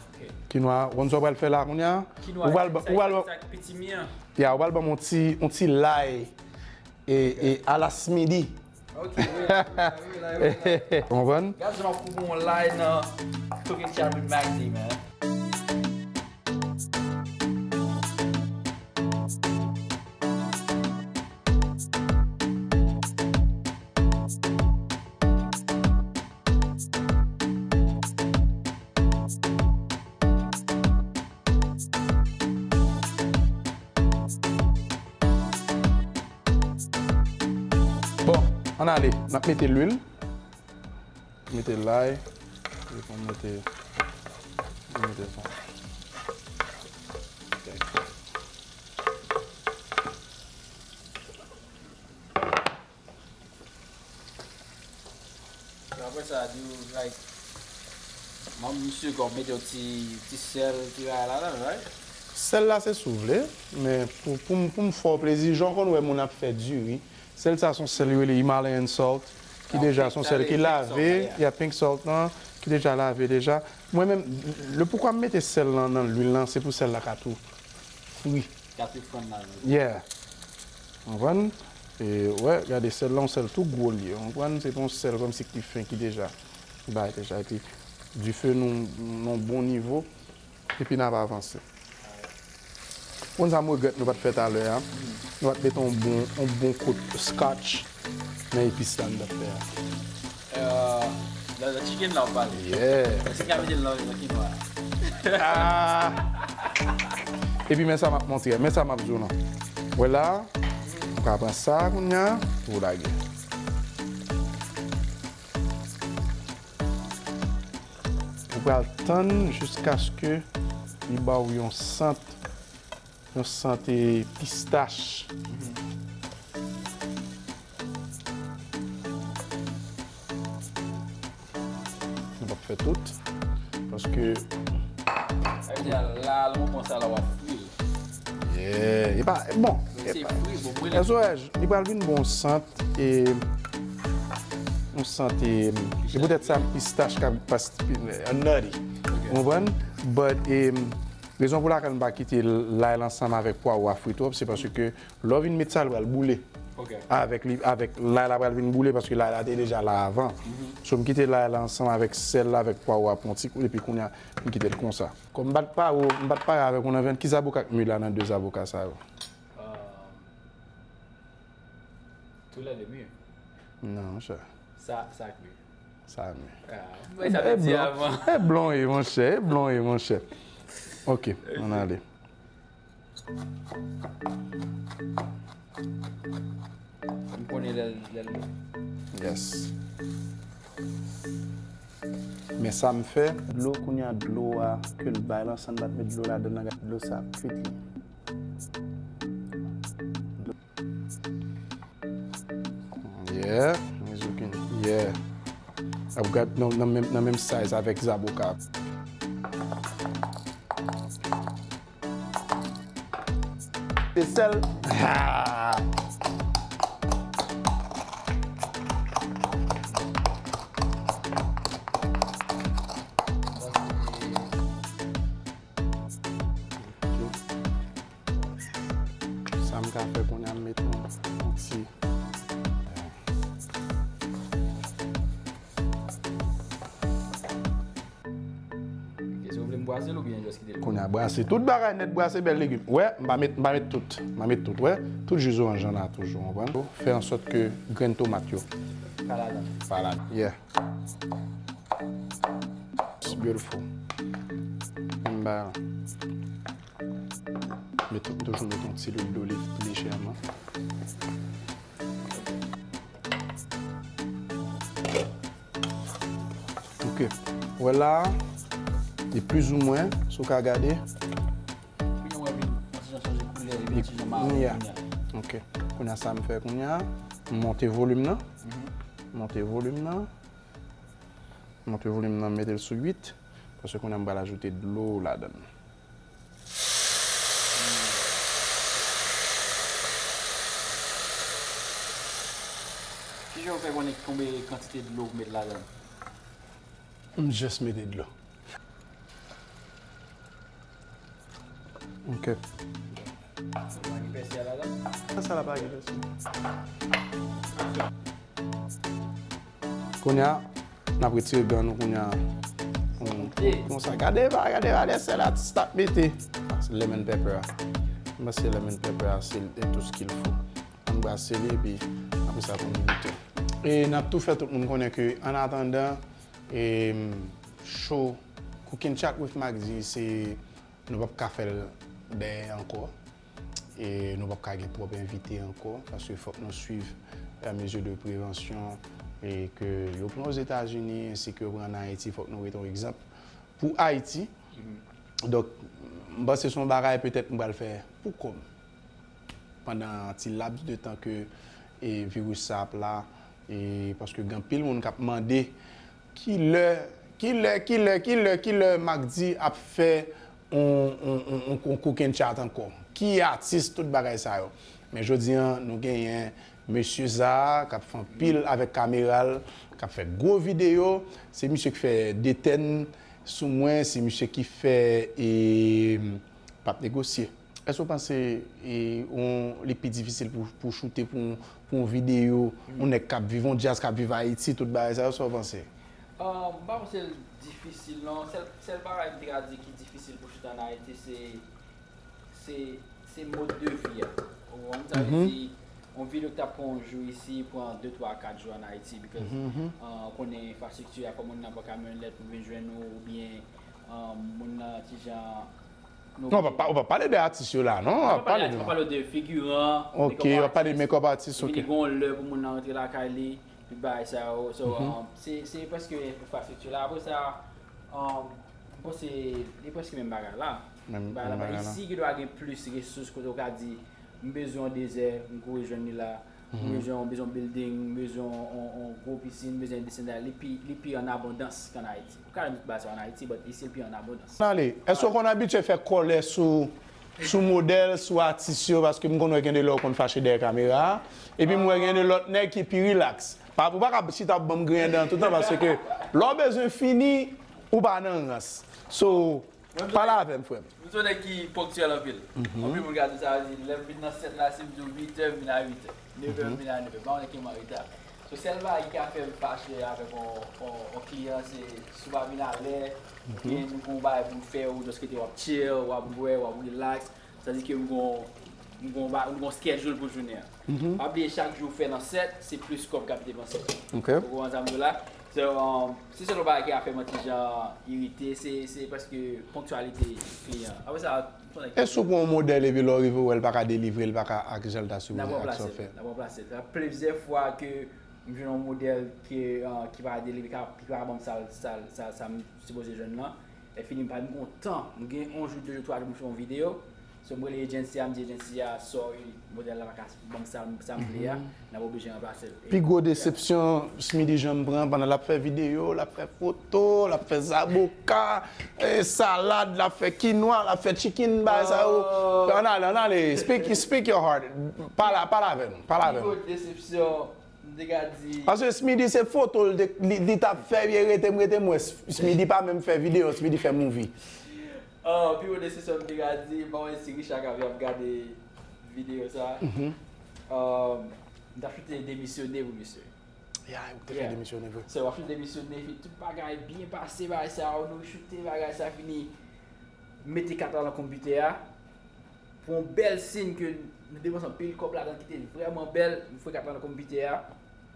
Ok. Kinwa, ou konn sa w pral fè la kounye a? Kinwa, Ou pral, sa, ou pral, sa, sa, pitimi an. Ya, ou pral ban m yon ti, yon ti lay e, e alas midi. Ok, wi, wi, wi, wi, wi. Ou konprann? Gad jan m ap koupe yon lay nan cooking chat with Magdy, man. Bon, ann ale, n ap mete lwil. Mete lay. Epi mete, mete sa. Apre sa, di w, like, manm misye kòm mete yon ti, ti sèl, ti bagay ladan l, right? Sèl la se si w vle, men pou, pou m, pou m fè w plezi, jan w konn wè moun ap fè diri, sèl sa se yon sèl yo rele Himalayan salt, ki deja se yon sèl ki lave, ya pink salt lan, ki deja lave deja. Mwen menm, le poukwa m mete sèl lan nan lwil lan, se pou sèl la ka tou fri. Ka tou fann la. Yeah. Ou konprann? E, wè, gade sèl la, yon sèl tou gwo l ye. Ou konprann? Se pa yon sèl kòmsi ki fen ki deja, ki bay deja. Epi, dife nou, nou bon nivo. Epi n ap avanse. Ou konn sa m regrèt nou pa t fè talè a? Nou ap met yon bon, yon bon kout scotch nan epis la nou ap fè a. Euh, nan nan chicken la w pale. Yeah. Èske ka mete l nan nan kinwa? Ah! Epi men sa m ap montre, men sa m ap di w lan. Wè la, ou ka pran sa kounye a, ou lage. Ou pral tann jiskaske li ba w yon sant, yon sant pistach. Nou p ap fè tout. Paske Sa vle di la, la, lè w pran sa la, w ap fri l. Yeah, e pa bon. Se fri, bon, mwen Èzoraj, li pral vin bon sant e yon sant e e poutèt sa pistach ka pas nutty. Ou konprann? But e rezon pou lakèl m pa kite lay la ansanm avèk pwawo a fri twòp, se paske lè w vin met sa, l pral boule. Ok. Avèk li, avèk lay la pral vin boule paske lay la te deja la avan. So m kite lay la ansanm avèk sèl la, avèk pwawo a pou yon ti kou, epi kounye a m kite l konsa. Kòm m pa t pare, m pa t pare avèk ou nan vyann, ki zaboka k mi la nan de zaboka sa yo? Euh, Tous les deux mûrs. Non, monchè. Sa, sa k mi. Sa mi. Ah, mwen sa te di avan. E blon e, monchè, e blon e, monchè. Ok, ann ale. M konnen lè l, lè l. Yes. Men sa m fè, dlo kounye a, dlo a, ke l bay lan, san n pa t met dlo ladan nan, dlo sa ap kwit li. Yeah, men zucchini. Yeah. Ap gad nan, nan menm, nan menm size avèk zaboka. Se sèl. Ah! Sa m ka fè kounye a, m met yon, yon ti. Ok, si w vle m brase l oubyen just kite l? Kounye a, brase tout bagay nèt, brase bèl legim. Wè, m pa met, m pa met tout. M pa met tout, wè. Tout ji zoranj lan la toujou, w konprann? Fè an sòt ke grenn tomat yo Pa ladan. pa la. Yeah. It's beautiful. Anba. Met, toujou met yon ti lwil doliv lejèman. Ok. Wè la, li plizoumwen, si w ka gade. Kounye a w ap vin yon ti jan chanje koulè, li vin yon ti jan mawon Yeah. kounye a. Ok. Kounye a sa m fè kounye a, m monte volim nan. Monte volim nan. Monte volim nan, mete l sou uit. Paske kounye a m pral ajoute dlo ladan l. Kijan w fè konnen konbe kantite dlo w met ladan? M just mete dlo. Ok. Ou pa gen pèsi a ladan? Sa la pa gen pèsi. Kounye a, n ap retire gran nou kounye a. Kon- Konsa, gade pa, gade pa, lè sèl a ti start mete. Lemon pepper a. M panse lemon pepper a, se tout ce qu'il faut. Ann brase li, epi apre sa pou nou goute. E n ap tou fè tout moun konnen ke, an atandan, e, show Cooking Chat with Mac D, se, nou p ap ka fè l dèyè ankò. E nou p ap ka gen twòp envite ankò, paske fòk nou swiv, euh, mezi de prevansyon e ke yo pran Ozetazini, ensi ke yo pran an Ayiti, fòk nou rete yon egzanp pou Ayiti. Donk, m panse se yon bagay petèt m pral fè pou kò m. Pandan ti laps de tan ke, e, viris sa ap la, e, paske gen anpil moun k ap mande ki lè, ki lè, ki lè, ki lè, ki lè Mac D ap fè yon, yon, yon, yon, yon Cooking Chat ankò. Ki atis, tout bagay sa yo. Men jodi a, nou genyen mesye sa a, k ap fè anpil avèk kamera l, k ap fè gwo videyo. Se misye ki fè detèn sou mwen, se misye ki fè, e, p ap negosye. Èske w panse, e, yon, li pi difisil pou, pou choute pou, pou yon videyo, yon nèg k ap viv, yon djaz k ap viv Ayiti, tout bagay sa yo, sa w panse? Ah, m pa panse l difisil non. Sèl, sèl bagay m te ka di ki difisil pou choute an Ayiti, se, se, se mode de vi a. Ou, Sa vle di, yon videyo ki t ap pran yon jou isi, pran de, twa, kat jou ann Ayiti, because, uh, ou konnen enfrastrikti a, fò moun nan pran kamyonèt pou vin jwenn ou, oubyen, uh, moun nan ti jan... Non, w pa, w pa pale de atis yo la, non? W pa pale de, w pa pale de figiran, ok, w pa pale de makeup artist, ok. Vini gon lè pou moun nan rantre lakay li, tout bagay sa yo. So, um, se, se prèske enfrastrikti la. Apre sa, um, m panse, li prèske menm bagay la. Menm bagay la. Isi, gen dwa gen plis resous kote w ka di, m bezwen yon dezè, m kouri jwenn li la. M bezwen, m bezwen yon building, m bezwen yon, yon, yon gwo pisin, m bezwen descendant. Li pi, li pi an abondans ke ann Ayiti. Ou ka jwenn tout bagay sa ann Ayiti, but isi, li pi an abondans. Ann ale, èske w konn abitye fè kòlè sou, sou modèl, sou atis yo? Paske m konn wè gen de lè w konn fache dèyè kamera a. Epi m wè gen de lòt nèg ki pi rilaks. Pa, ou pa ka chita ap ban m griyen dan toutan, paske lè w bezwen fini, ou pa nan rans. So, pale avè m, frè m. M se yon nèg ki ponktyèl anpil. Anpil moun ka di sa, yo di, lè m vin nan sèt la, si m di w uit è, m vin a uit è. Nèf è, m vin a nèf è. M pa yon nèg ki an reta. So, sèl bagay ki ka fè m fache avèk yon, yon, yon kliyan, se si w pa vin alè, oubyen nou gen yon bagay pou n fè, ou just rete w ap chill, w ap bwè, w ap relax. Sa di ke m gon, m gon ba, m gon schedule pou jounen an. Pa bliye, chak jou w fè nan sèt, se plis kòb k ap depanse. Ok. Ou konprann sa m di w la? So, um, se sèl bagay ki ka fè m yon ti jan irite, se, se paske ponktyalite kliyan. Apre sa, m konnen... Èske w pran yon modèl epi lè w rive w wè l pa ka delivre, l pa ka ak jan l ta sipoze ak sa w fè? N ap ranplase l, n ap ranplase l. Sa plizyè fwa ke m jwenn yon modèl ke, uh, ki pa delivre, ki pa, ki pa ban m sa, sa, sa, sa m sipoze jwenn nan. Lè fini, m pa menm gen tan. M gen yon jou, de jou, twa jou pou m fè yon videyo. So, m rele agency a, m di agency a, sorry, modèl la pa ka ban m sa, sa m vle a. N ap oblije ranplase l. Pi gwo desepsyon Smidy janm pran pandan l ap fè videyo, l ap fè foto, l ap fè zaboka, eh, salad, l ap fè kinwa, l ap fè chicken, bagay sa yo. Ann ale, ann ale. Speak, speak your heart. Pale, pale avè nou. Pale avè nou. Pi gwo desepsyon M te ka di. Paske Smidy se foto l te, li, li t ap fè, byen rete m, rete m wè. Smidy pa menm fè videyo, Smidy fè movie. Ah, pi gwo desepsyon m te ka di, m pa wè si Richard Cavill ap gade videyo sa. Ah, m t ap choute Demisyone pou misye. Ya, ou te fè Demisyone vre. So, w ap choute Demisyone, epi tout bagay byen pase, bagay sa, nou choute, bagay sa fini. M mete kat la nan konpitè a. Pou yon bèl scene ke nou depanse anpil kòb ladan, ki te vrèman bèl, m foure kat la nan konpitè a.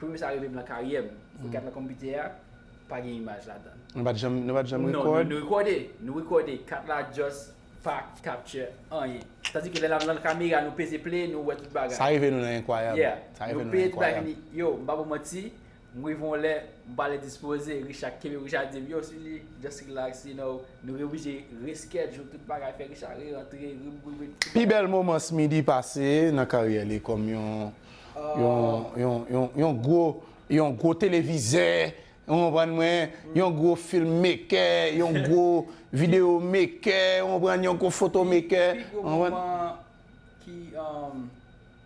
Premye sa rive m nan karyè m. M foure kat nan konpitè a, pa gen imaj ladan. Nou pa t janm, nou pa t janm rekòde? Non, nou, nou rekòde. Nou rekòde. Kat la just pa capture anyen. Tandis ke lè n ap nan kamera, nou peze play, nou wè tout bagay. Sa rive nou nan enkwayab. Yeah. Sa rive nou nan enkwayab. Nou peye tout bagay, yo, m pa ba w manti, m rive yon lè, m pale dispoze, Richard kenbe, Richard di m, "Yo, Smidy, just relax, you know." Nou oblije reschedule tout bagay, fè Richard re-rantre, re-, re-, re-, pi bèl moman Smidy pase nan karyè li kòm yon, yon, yon, yon, yon gwo, yon gwo televizè, ou konprann mwen, yon gwo filmmaker, yon gwo videomaker, ou konprann, yon gwo fotomaker, ou konprann? Pi gwo moman ki, um,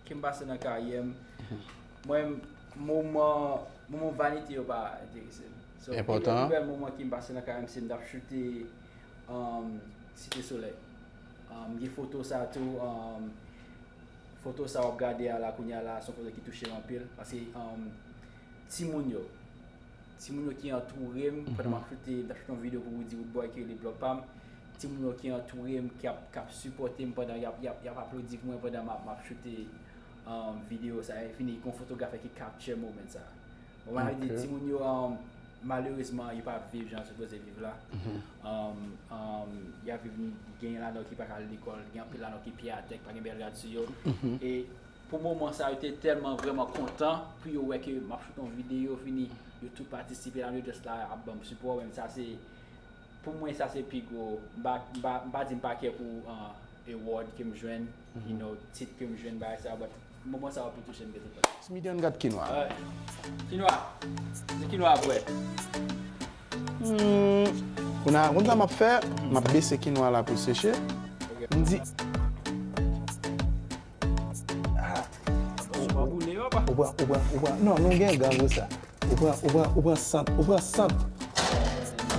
ke m pase nan karyè m. Mwen, moman, moman vanite yo pa enterese m. So, pi bèl, pi bèl moman ke m pase nan karyè m, se m t ap choute, um, Site Solèy. Um, gen foto sa tou, um, foto sa w ap gade a la kounye a la, se yon foto ki touche m anpil. Paske, um, timoun yo, Timoun yo ki antoure m, pandan m ap choute, m t ap choute yon videyo pou Roody Roodboy ki rele Blòk Pa m. Timoun yo ki antoure m, k ap, k ap sipòte m pandan y ap, y ap, y ap aplodi pou mwen pandan m ap, m ap choute, um, videyo sa. E fini, gon fotograf ki capture moment sa. Bon, m anvi di, timoun yo, um, malerezman, yo pa viv jan yo sipoze viv la. Um, um, y ap viv, gen ladan yo ki pa ka al lekòl, gen anpil ladan yo ki pye atè, ki pa gen bèl rad sou yo. E Pou moman sa, yo te tèlman vrèman kontan pou yo wè ke m ap choute yon videyo, fini, yo tout patisipe la, yo just la ap ban m sipò, men sa se, pou mwen, sa se pi gwo, m pa, m pa, m pa di m pa kè pou, uh, award ke m jwenn, you know, tit ke m jwenn, bagay sa, but moman sa yo pi touche m ke tout lòt. Smidy, ann gad kinwa. Alright. Kinwa. Se kinwa ap bwè. Hmm. Kounye a, konn sa m ap fè? M ap bese kinwa la pou l seche. Ok. M di, ah. Ou pran, ou pran, ou pran, non, nou gen gang pou sa. Ou pran, ou pran, ou pran sant, ou pran sant.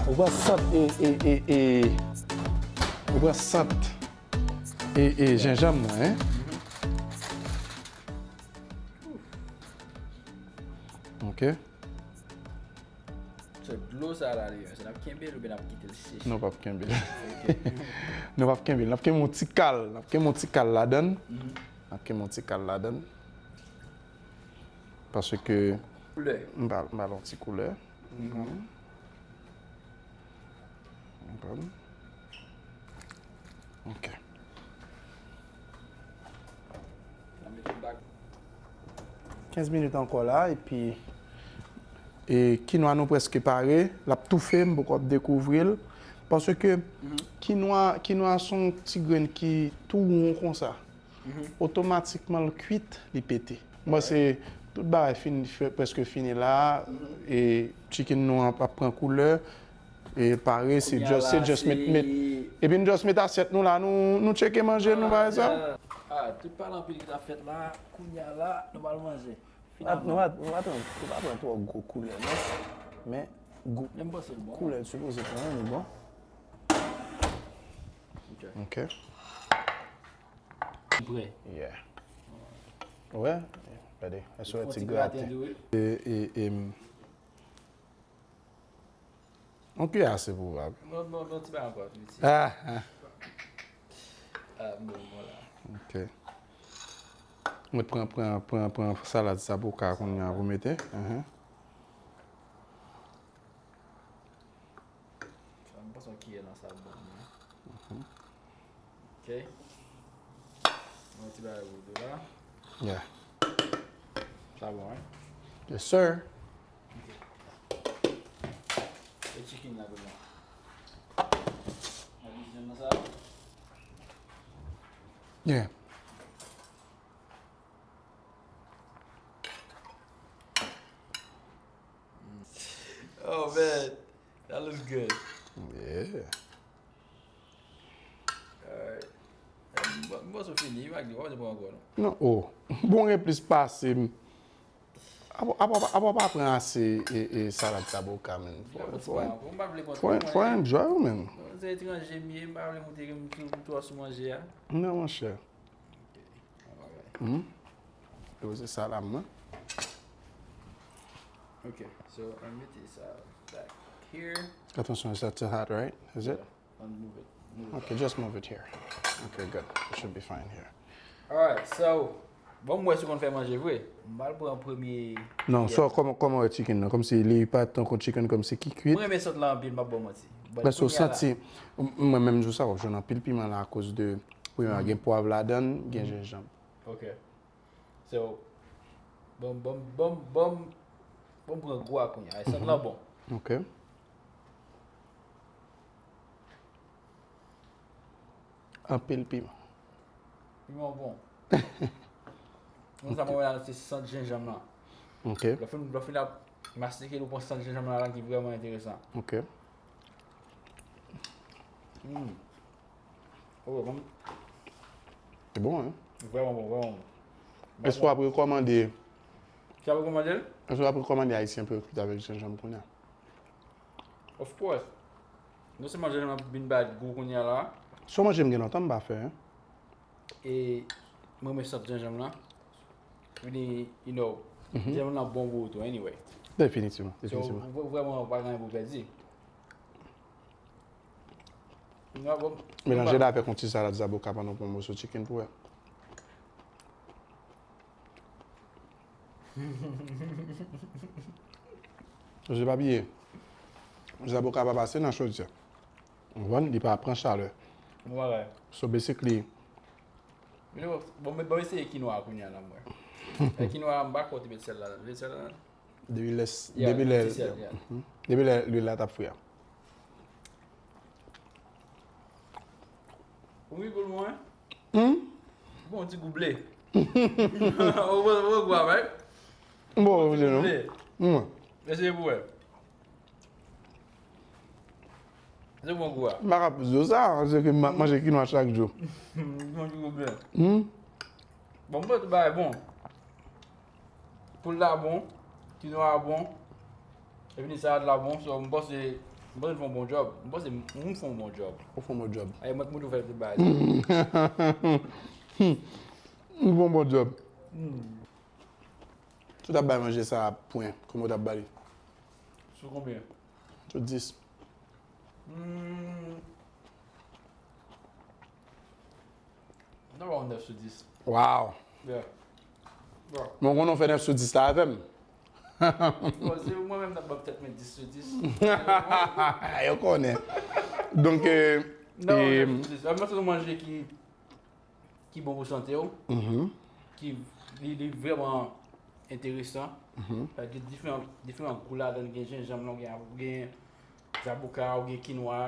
Ou pran sant e, e, e, e, ou pran sant e, e, jenjanm nan, hein? Ok. So, dlo sa la, li, èske n ap kenbe l oubyen n ap kite l seche? Non, p ap kenbe l. Ok. Non, p ap kenbe l. N ap kenbe yon ti kal. N ap kenbe yon ti kal ladan l. Mhm. N ap kenbe yon ti kal ladan l. Paske Koulè. M ba, m ba l yon ti koulè. Mhm. Konprann? Ok. Kenz minit ankò la, epi e, kinwa nou prèske pare. L ap toufe, m poko ap dekouvri l. Paske kinwa, kinwa se yon ti grenn ki tou won konsa. Otomatikman l kwit, li pete. M panse tout bagay fin, prèske fini la. E chicken nou an ap pran koulè. E pare, se just, se just met, met. Epi n just met asyèt nou la, nou, nou tcheke manje nou, bagay sa. Ah, tout pale anpil ki t ap fèt la, kounya la, nou pral manje. Nou pa, nou pa, nou pa pran, nou pa pran twò gwo koulè, non. Men, gou, Men m panse l bon. Koulè l sipoze pran, li bon. Ok. Ok. Prè. Yeah. Wè, gade, e sou Fon ti ti graten. Graten tou, wi. E, e, e, m, yon kiyè ase pou ou, pa vre? Non, non, non, ti bagay ankò, tou iti. Ah, ah. Ah, bon, bon la. Ok. Mwen pran, pran, pran, pran salad zaboka kounye a pou mete. Mhm. Sa, m panse yon kiyè nan sa bon, wi. Ok. Yon ti bagay pou tou la. Yeah. Sa bon, wi. Yes, sir. E chicken la, kounye a. Mwen vizyon nan sa. Yeah. Oh, man. That looks good. Yeah. Alright. Bon, bon, se fini. Imagine, w pa bezwen pran ankò, non. Non, oh. Bon, gen plis pase m. Apa, apa, apa w pa pran ase e, e salad zaboka, man. Fò, fò, fò, fò enjoy ou, man. Se etranje m ye, m pa vle montre ke m tou, m twò sou manje a. Non, monchè. Hmm? Yo, se salad mwen. Ok, so, ann mete sa back here. Attention, is that too hot, right? Is it? Ann move it. Move it. Okay, just move it here. Okay, good. It should be fine here. Alright, so, bon, m wè si w konn fè manje vre. M pral pran premye. Non, so, kòman, kòman w wè chicken nan? Kòmsi li pa tankou chicken kòmsi ki kwit? Mwen renmen sòs la anpil, m p ap ba w manti. But Paske w kounye a la, santi, m-, mwen menm jou sa, w ap jwenn anpil piman la akoz de, premyèman, gen pwav ladan l, gen jenjanm. Ok. So, bon, bon, bon, bon, bon, pran gou a kounye a. Sòs la bon. Ok. Anpil piman. Piman bon. Mwen sa mwen wè la, se sant jenjanm lan. Ok. Lè w fin, lè w fin ap masike l, ou pran sant jenjanm lan la ki vrèman enteresan. Ok. Mm. Oh, bon. Se bon, hein? Vrèman bon, vrèman bon. Èske w ap rekòmande, Sa rekomande l? Èske w ap rekòmande Ayisyen pou yo kwit avèk jenjanm kounye a? Of course. Non sèlman jenjanm lan vin bay gou kounye a la. Se yon manje m gen lontan m pa fè, hein? E mwen renmen sant jenjanm lan. Vini, you know, jenjanm lan bon pou ou tou, anyway. Definitivman, So, definitivman. vre-, vrèman, ou pa gen anyen pou pèdi. Mwen bon. Melanje l avèk yon ti salad zaboka pandan w pran yon moso chicken pou wè. Paske pa bliye, zaboka pa pase nan chodyè. Ou konprann? Li pa pran chalè. Bon bagay. So basically, Bon, bon, bon, eseye kinwa a kounye a la, mwen. E kinwa a, m pa kwè w te met sèl la. Ou te met sèl la? depi lè, Yeah, depi lè, ti sèl, yeah. Mhm. Depi lè lwil la t ap fri a. Ou ri pou mwen? Hmm? Bon, ti gou ble. Ou bon, bon gou avèk. Bon, ou di non. Ble. Hmm. Eseye pou wè. Se bon gou a. M pa ka plis di w sa, paske m ap manje kinwa chak jou. Bon, ti gou ble. Hmm? Bon, m panse tout bagay bon. Poul la bon, kinwa a bon, epi salad la bon, so m panse, m panse n fè yon bon djòb. M panse moun fè yon bon djòb. Ou fè yon bon djòb. Ay, mwen k moutou fè tout bagay. M fè yon bon djòb. Si w t ap bay manje sa a pwen, konbyen w t ap ba li? Sou konbyen? Sou dis. Hmm. Nou ba w nèf sou dis. Wow. Yeah. Bon. Bon, konnen w fè nèf sou dis la avè m. Bon, se mwen menm nan ban tèt mwen dis sou dis. Yo konnen. Donk, euh, Non, e- nèf sou dis. Mwen se yon manje ki, ki bon pou sante w. Mhm. Ki, li, li vrèman enteresan. Gen diferan, diferan gou ladan, gen jenjanm lan, gen, gen zaboka, ou gen kinwa.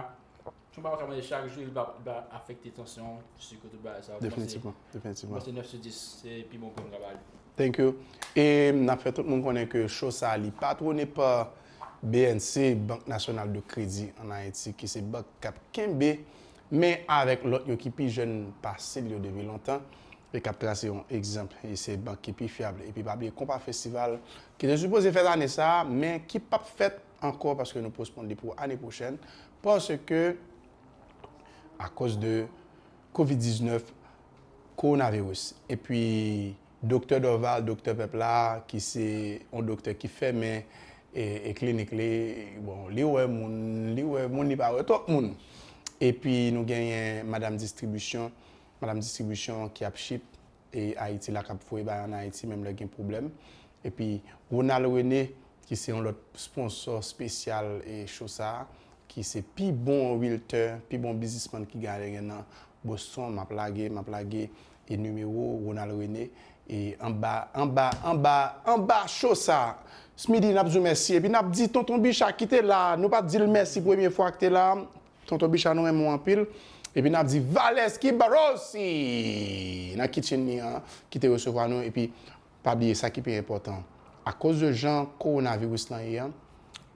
Yon bagay w ka manje chak jou, li va, li va afekte tansyon, sik, tout bagay sa. Definitivman, definitivman. Mwen se nèf sou dis, se pi bon pwen m ka ba li. Thank you. E n ap fè tout moun konnen ke show sa li patwone pa B N C, Bank Nasyonal de Kredi ann Ayiti, ki se bank k ap kenbe men avèk lòt yo ki pi jèn pase l yo depi lontan e k ap trase yon egzanp. E se bank ki pi fyab. Epi pa bliye Konpa Festival ki te sipoze fèt ane sa a, men ki p ap fèt ankò paske nou postpone li pou ane pwochèn, paske akoz de kovid diznèf, kowonaviris. Epi Doktè Dorval, Doktè Pèp la, ki se yon doktè ki fèmen e, e klinik li, bon, li wè moun, li wè moun, li pa wè twòp moun. Epi nou genyen Madam Distribisyon, Madam Distribisyon ki ap ship e Ayiti la, k ap voye bagay ann Ayiti, menm lè gen pwoblèm. Epi Ronald René, ki se yon lòt sponsò espesyal e show sa a, ki se pi bon realtor, pi bon biznismann ki gade gen nan Boston, m ap lage, m ap lage e nimewo Ronald René e anba, anba, anba, anba show sa a. Smidy, n ap di w mèsi. Epi n ap di Tonton Bicha ki te la, nou pa t di l mèsi premye fwa ki te la. Tonton Bicha, nou renmen w anpil. Epi n ap di Valeski Barosi nan kitchen li an, ki te resevwa nou. Epi pa bliye sa ki pi enpòtan. Akoz de jan kowonaviris lan ye an,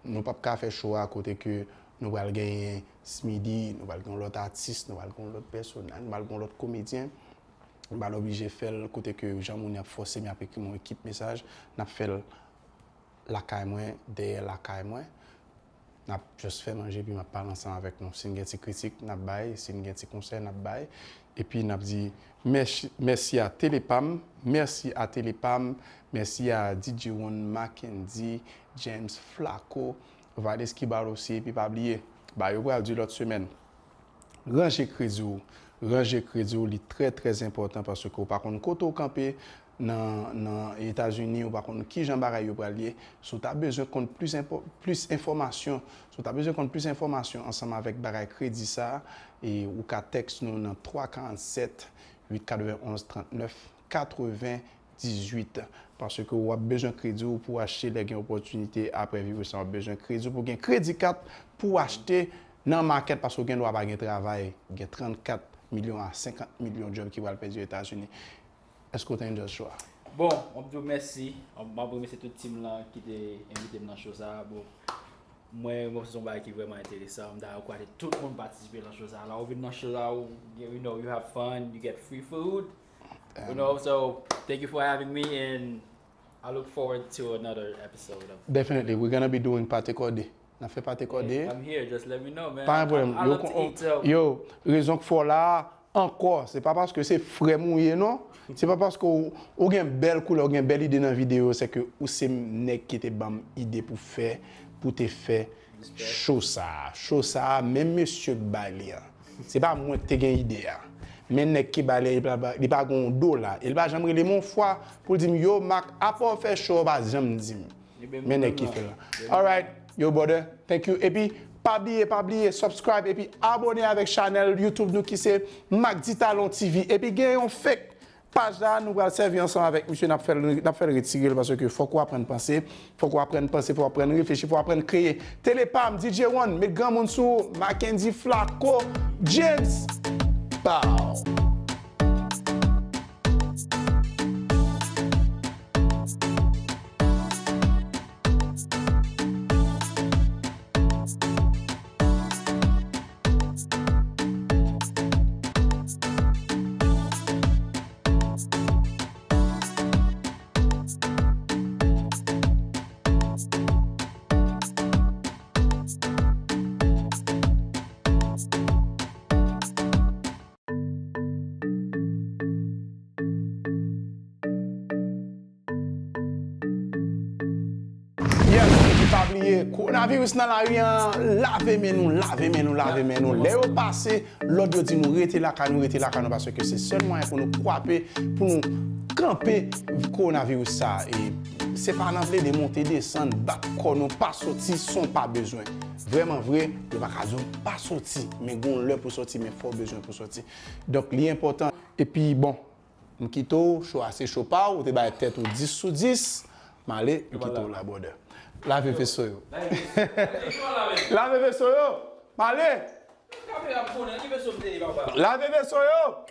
nou p ap ka fè show a kote ke nou pral genyen Smidy, nou pral gen yon lòt atis, nou pral gen yon lòt pèsonaj, nou pral gen yon lòt komedyen. M pral oblije fè l kote ke jan moun y ap fòse m, y ap ekri m yon ekip mesaj, n ap fè l lakay mwen, dèyè lakay mwen. N ap just fè manje, epi m ap pale ansanm avèk nou. Si n gen ti kritik, n ap bay. Si n gen ti konsèy, n ap bay. Epi n ap di mèsi, mèsi a Telepam, mèsi a Telepam, mèsi a D J One, Mackendy, James, Flaco, Valdez Kibarosi, epi pa bliye, ba yo pral di lòt semèn. Ranje kredi w. Ranje kredi w, li trè, trè enpòtan paske w pa konn kote w kanpe nan, nan Etazini, ou pa konn kijan bagay yo pral ye. Si w ta bezwen konn plis enpo-, plis enfòmasyon, si w ta bezwen konn plis enfòmasyon ansanm avèk bagay kredi sa a, e ou ka tèks nou nan twa karannsèt, uit katrevenonz, trannèf katreven dizuit, paske w ap bezwen kredi w pou achte lè gen opòtinite apre viris la. W ap bezwen kredi w pou gen kredi kat pou achte nan makèt, paske w gen dwa pa gen travay. Gen trannkat milyon a senkant milyon djòb ki pral pèdi Etazini. Èske w te enjoy show a? Bon, m ap di w mèsi. M ap remèsye tout team lan ki te envite m nan show sa a. Bon, mwen, mwen se yon bagay ki vrèman enteresan. M ta ankouraje tout moun patisipe nan show sa a. Lè w vin nan show sa a, ou, you know, you have fun, you get free food. You know, so thank you for having me and I look forward to another episode of Definitely, we're gonna be doing pate kòde. N ap fè pate kòde. I'm here, just let me know, man. Pa gen pwoblèm. I, I Yo, love to eat, so yo, rezon k fè w la a, ankò, se pa paske se frè m ou ye, non. Se pa paske w, ou gen bèl koulè, ou gen bèl ide nan videyo, se ke ou se nèg ki te ban m ide pou fè, pou te fè show sa a. Show sa a, menm mesye k bay li an. Se pa mwen ki te gen ide a. Men nèg ki bay li, li pa, li pa gen yon dola. E li pa janm rele m yon fwa pou l di m, yo, Mak, apa w fè show, w pa janm di m. Men nèg ki fè l la. Alright, yo, brother, thank you. Epi, pa bliye, pa bliye, subscribe, epi abone avèk chanèl YouTube nou ki se Mac Di Talon T V. Epi gen yon fake paj la, nou pral sèvi ansanm avèk misye, n ap fè l, n ap fè l retire l, paske fòk w aprann panse, fòk w aprann panse, fòk w aprann reflechi, fòk w aprann kreye. Telepam, D J One, met granmoun sou ou, Mackendy Flaco, James. Pow! Kowonaviris nan lari an, lave men nou, lave men nou, lave men nou. Lè yo pase, lòd yo di nou rete lakay nou, rete lakay nou, paske se sèl mwayen pou nou kwape, pou nou kanpe kowonaviris sa. E se pa nan plede monte desann, bat kò nou, pa soti san w pa bezwen. Vrèman vre, yo pa ka di w pa soti, men gon lè pou soti, men fò w bezwen pou soti. Donk, li enpòtan. Epi, bon, m kite w, cho a se cho pa w, ou te bay tèt ou dis sou dis, m ale, m kite w la, brother. Lave veso yo. Lave veso yo. M ale. Lave veso yo.